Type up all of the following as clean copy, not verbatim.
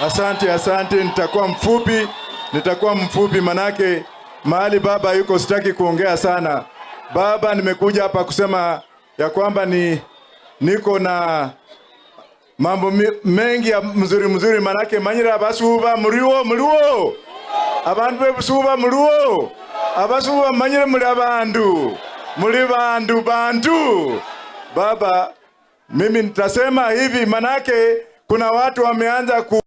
Asante, asante. Nitakuwa mfupi, nitakuwa mfupi manake mahali baba yuko sitaki kuongea sana. Baba, nimekuja hapa kusema ya kwamba niko na mambo mengi ya mzuri mzuri, manake manyira abasuba muriwo muriwo abandu bebusuba muriwo abasuba manyire muli abandu muli bandu bandu. Baba, mimi nitasema hivi manake kuna watu wameanza ku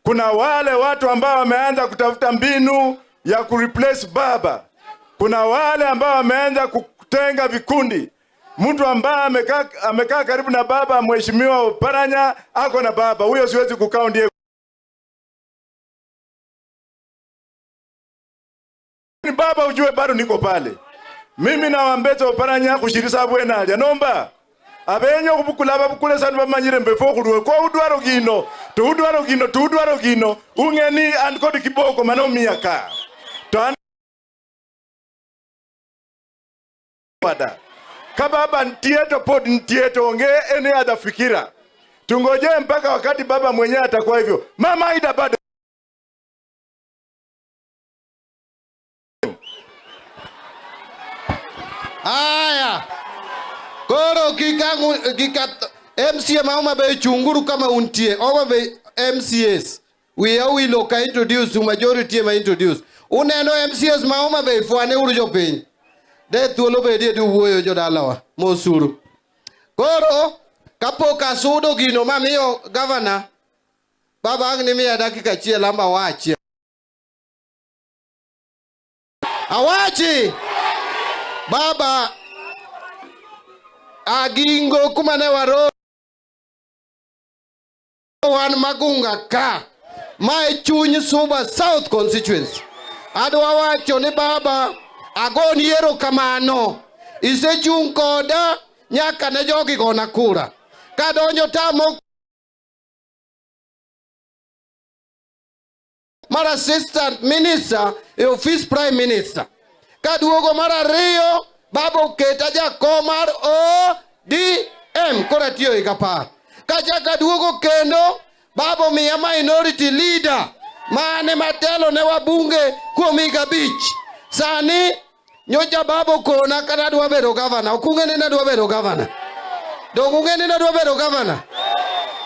kuna wale watu ambao wameanza kutafuta mbinu ya kureplace baba. Kuna wale ambao wameanza kutenga vikundi. Mtu ambaye amekaa karibu na baba, Mheshimiwa Oparanya ako na baba, huyo siwezi kukaa ndiye ni baba, ujue bado niko pale. Mimi nawambeza Oparanya kushirisa bwena alya nomba abenyo kubukula babukule sanu bamanyire mbefo khulwe kwa udwaro gino tuudwaro gino tuudwaro gino ungeni and kodi kiboko mano miaka to wada kababa ntieto pod ntieto onge ene other fikira tungoje mpaka wakati baba mwenyewe atakuwa hivyo. Mama Aida bado Aya. Koro kikangu kika MCA ma Homa Bay chunguru kama untie Homa Bay MCAs. We are will ka introduce majority ma introduce. Uneno MCAs ma Homa Bay fwane uru jopiny. De thuolo bedie du wuoyo jodalawa mosuru. Koro kapok asudo gino mamiyo governor baba ang' ni miya dakika achiel amba awachi. Awachi! Baba agingo kuma ne waro wan Magunga ka ma e chuny Suba South constituency. Adwa wacho ni baba agoni erokamano. Isechung' koda nyaka ne jogi gona kura. Kadonjo tamo mar assistant minister e office prime minister. Kaduogo mar ariyo baba oketa jakom mar ODM koro atiyo higa 10. Kachako aduogo kendo baba omiya minority leader mane matelo ne wabunge kuom higa 5. Sani nyocha baba okona kata adwa bedo governor. Ok ung'e ni nadwa bedo governor? Donge ung'e ni nadwa bedo governor?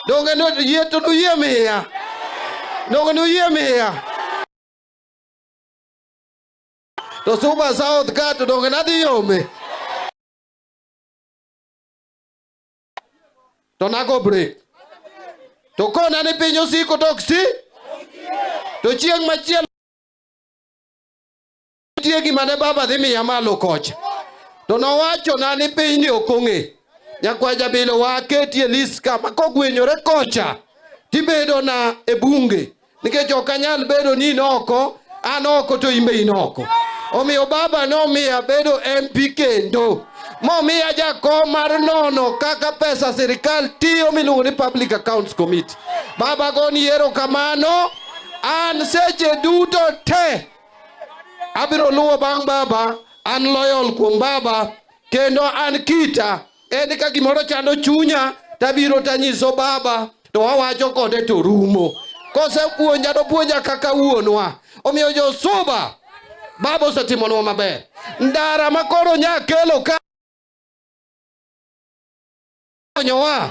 Donge yie to nuyie miya? Donge nuyie miya? To Suba South ka to donge nadhi yome? To nago break. To kona ni piny osiko to ok si? To chieng' machielo nitie gima ne baba dhi miya malo kocha. To nowachona ni pinyni ok ong'e. Nyakwa Jabilo waketie list ka ma kogwenyore kocha tibedo na e bunge. Nikech ok anyal bedo ni in oko, an oko to in be in oko. Omiyo baba nomiya bedo MP kendo. Momiya jakom mar nono kaka pesa sirikal tiyo miluongo ni Public Accounts Committee. Baba goni erokamano, an seche duto te abiro luwo bang' baba, an loyal kuom baba, kendo an kita. En ka gimoro chando chunya, tabiro tanyiso baba, to wawacho kode to rumo. Kosepuonja to puonja kaka wuonwa. Omiyo jo Suba, baba osetimonwa maber. Ndara ma koro nya kelo ka konyowa.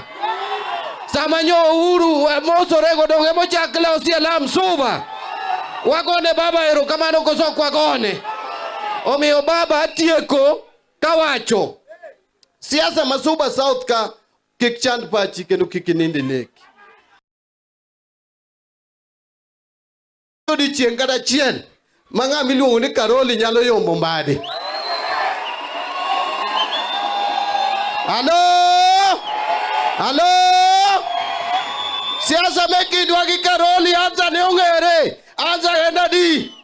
Sama nyo Uhuru mosorego donge mochak losi alam Suba. Wagone baba erokamano koso ok wagone? Omiyo baba atieko kawacho siasa ma Suba South ka kik chand pachi kendo kik inindi leki. Odiechieng' kata achiel ma ng'ama iluongo ni Karoli nyalo yombo mbadi. Halo? Halo? Siasa me kindwa gi Karoli anza ne ong'ere. Anza en adi?